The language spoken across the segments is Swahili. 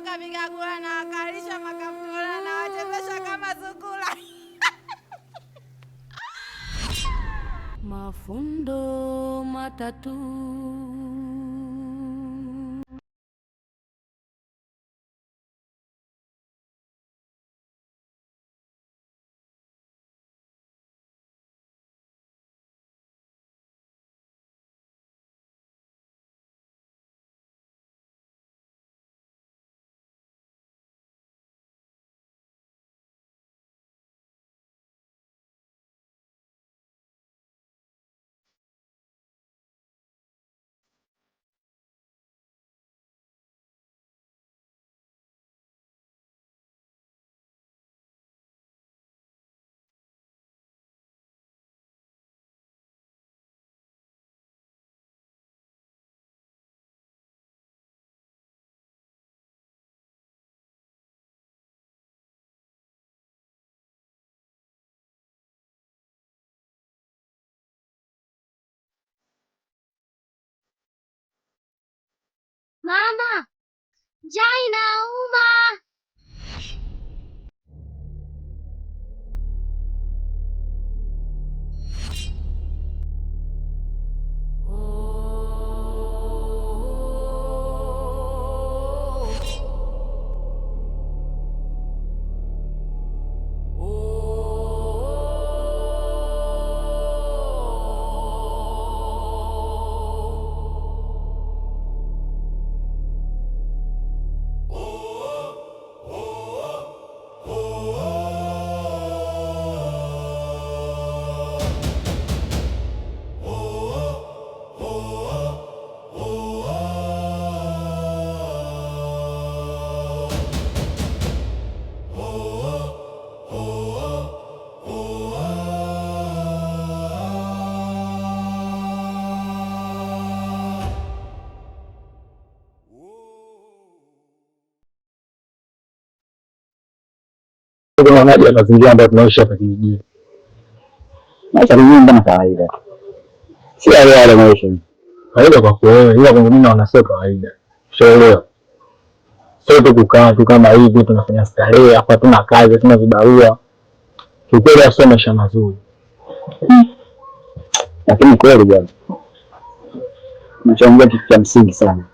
Kapiga gula na wakalisha makamtola na wachezesha kama sungura. Mafundo matatu. Mama, njaa inauma. Unaonaje mazingira ambayo tunaishi hapa kijijini? Maisha kijijini mbona kawaida, si yale yale maisha. Kawaida kwa wewe, ila kwangu mimi naona sio kawaida. Ushaelewa? Sio tu kukaa tu kama hivi tunafanya starehe hapa, hatuna kazi, hatuna vibarua. Kiukweli sio maisha mazuri. Lakini kweli bwana, unachoongea kitu cha msingi sana.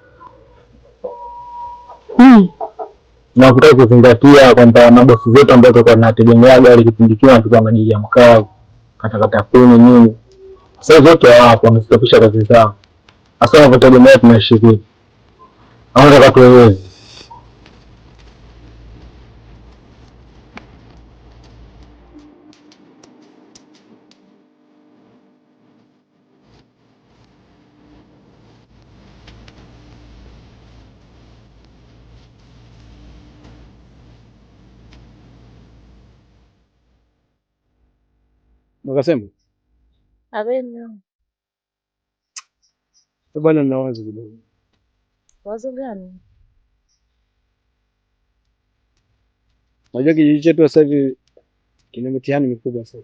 Na ukitaka kuzingatia kwamba mabosi zetu ambao tulikuwa tunategemea gari kipindi kile wanachukua majiji ya mkaa, katakata kuni nini, sasa zote hawapo, wamestopisha kazi zao. Sasa wanavyotegemea tunaishi vipi? Au nataka tueleze? Wakasema bwana, nina wazo kidogo. Wazo gani? Najua kijiji chetu sasa hivi kina mitihani mikubwa sana,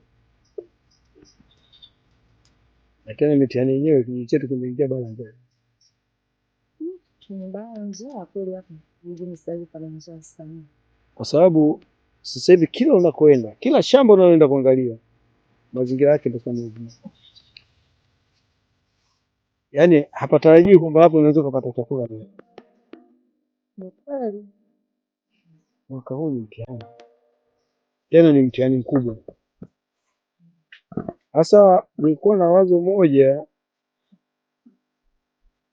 lakini mitihani yenyewe kijiji chetu kimeingia bala njaa. Baa njaa kweli hapa mjini sasa hivi pana njaa sana, kwa sababu sasa hivi kila unakoenda, kila shamba unaloenda kuangalia mazingira yake ndio kama hivi. Yaani hapatarajii kwamba hapo unaweza kupata chakula. Ni kweli. Mwaka huu ni mtihani, tena ni mtihani mkubwa. Sasa nilikuwa na wazo moja,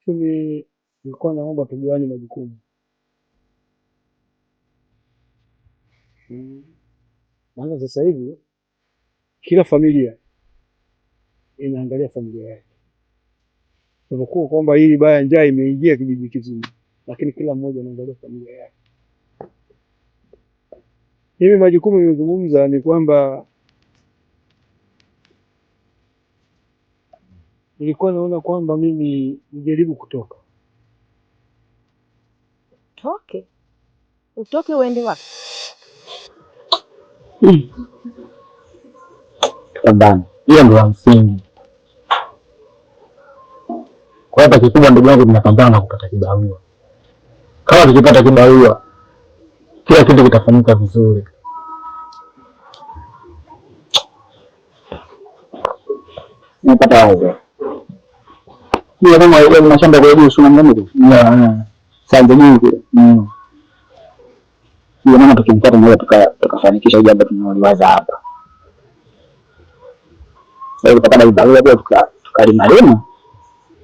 mimi nilikuwa naomba tugawane majukumu, maana sasa hivi kila familia inaangalia familia yake, japokuwa kwamba hili baya njaa imeingia kijiji kizima, lakini kila mmoja anaangalia familia yake. Mimi majukumu nimezungumza ni kwamba nilikuwa naona kwamba mimi nijaribu kutoka. Toke utoke, uende wapi? Tupambane, hiyo ndio ya msingi. Kwa hapa kikubwa, ndugu yangu, tunapambana na kupata kibarua. Kama tukipata kibarua, Kila kitu kitafanyika vizuri. Nimepata wazo. Hiyo kama ile mashamba kwa juu sio mimi. Yeah. Sasa juu kule. Hiyo mama tukimpata naweza tukafanikisha jambo tunaloliwaza hapa. Sasa tukapata vibarua pia tukalima lima.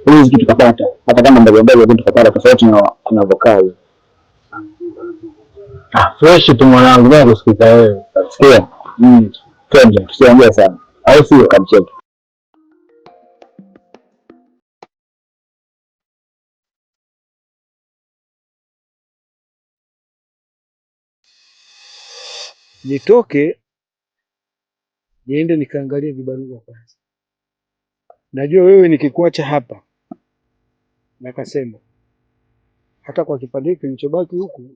Hizi kitu tukapata hata kama ndogo ndogo lakini tukapata tofauti na tunavyokaa hivi. Ah, fresh tu mwanangu, mimi nakusikiza wewe. Sikia? Twende, tusiongee sana. Au sio kamcheke. Nitoke niende nikaangalie vibarua kwanza. Najua wewe nikikuacha hapa nakasema hata kwa kipande hiki kilichobaki huku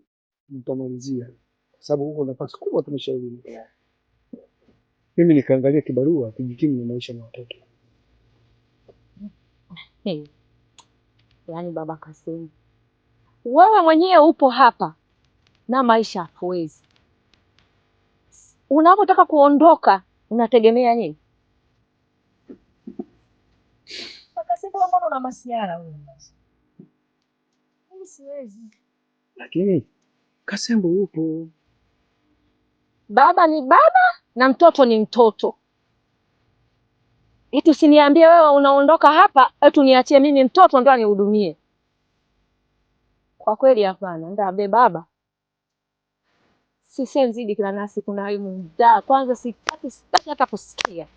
nitamalizia, kwa sababu huko nafasi kubwa tumeshailima. Mimi nikaangalia kibarua kujikimu na maisha na watoto. Hey. Yaani baba Kasimu, wewe mwenyewe upo hapa na maisha hatuwezi. Unapotaka kuondoka unategemea nini? Kasimu, mbona una masiara wewe? Mimi siwezi. Lakini Kasembo yupo. Baba ni baba na mtoto ni mtoto. Eti usiniambie wewe unaondoka hapa eti uniachie mimi mtoto ndo anihudumie. Kwa kweli hapana. Ndabe baba. Sisi mzidi kila nasi kuna muda. Kwanza sitaki hata kusikia.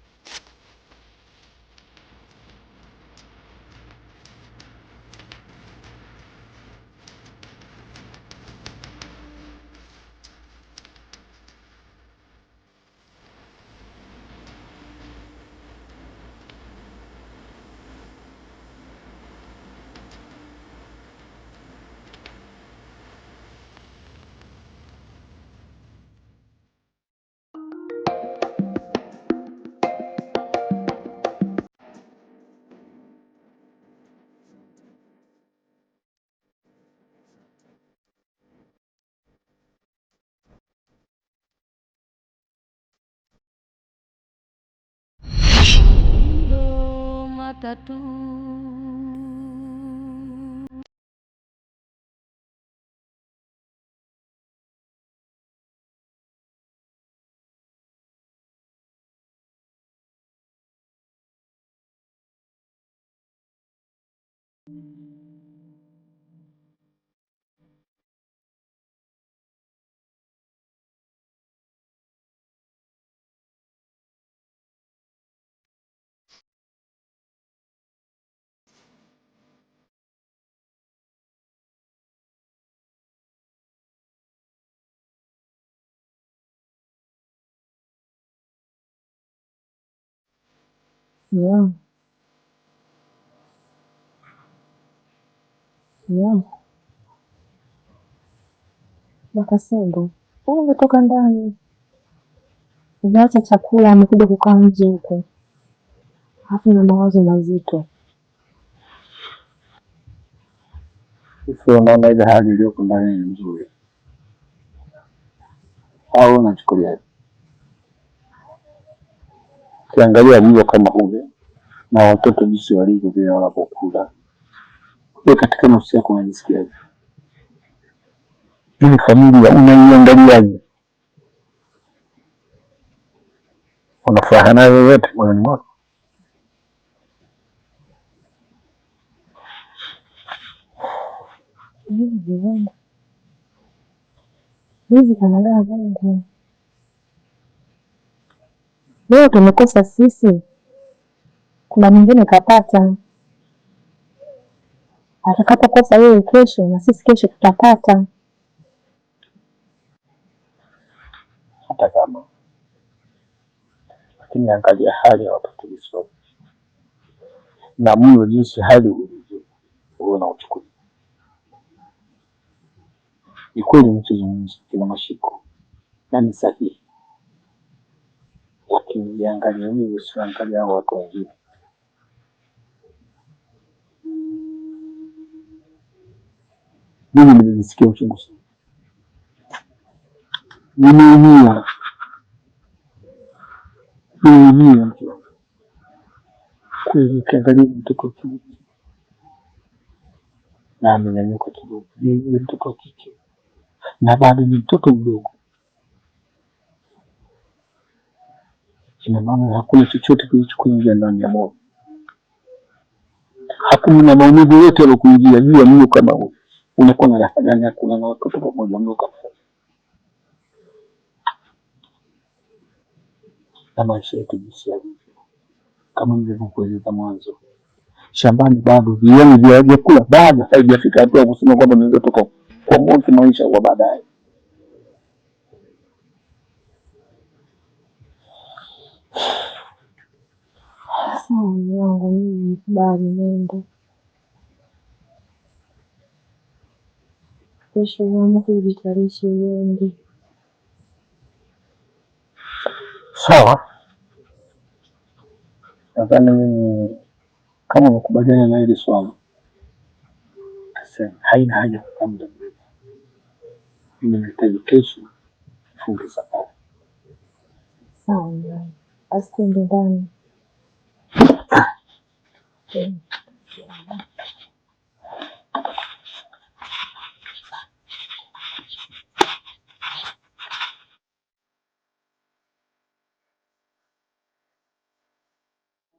Matatu. Makasembo, wewe umetoka ndani, umeacha chakula, amekuja kukaa nje huko, alafu na mawazo mazito. Sasa unaona ile hali iliyoko ndani ni nzuri au unachukuliaje? Ukiangalia mlo kama ule na watoto jinsi walivyo vile wanapokula, wewe katika nafsi yako unajisikiaje? Ile familia unaiangaliaje? Una furaha nayo yoyote moyoni mwako? Hivi kanalea Mungu, leo tumekosa sisi, kuna mwingine kapata. Atakapokosa yeye kesho, na sisi kesho tutapata. Hata kama, lakini angalia hali ya watoto jinsi walivyo na mlo jinsi hali ulivyo, wewe unauchukulia. Ni kweli unachozungumza kina mashiko na ni sahihi, lakini jiangalie wewe, usiangalie hao watu wengine. Mimi nimejisikia uchungu sana Nimeumia, nimeumia mke wangu. Kweli ukiangalia mtoto wa kiume na amenyanyuka kidogo, ni mtoto wa kike na bado ni mtoto mdogo. Ina maana hakuna chochote kilichokuingia ndani ya moyo, hakuna maumivu yote yalokuingia juu ya mlo kama huu. Unakuwa na raha gani ya kula na watoto pamoja mlo kama huu? Na maisha yetu jinsi yalivyo, kama nilivyokueleza mwanzo, shambani bado vioni vya vyakula bado haijafika hatua ya kusema kwamba tunaweza tukakomboa maisha kwa baadaye. Sawa mume wangu, mimi nikubali nende. Kesho uamke ujitayarishe uende. Sawa, nadhani mimi kama umekubaliana na hili swala, nasema haina haja kukaa muda mrefu. Mimi nahitaji kesho funge safari. Sawa mume wangu, basi twende ndani.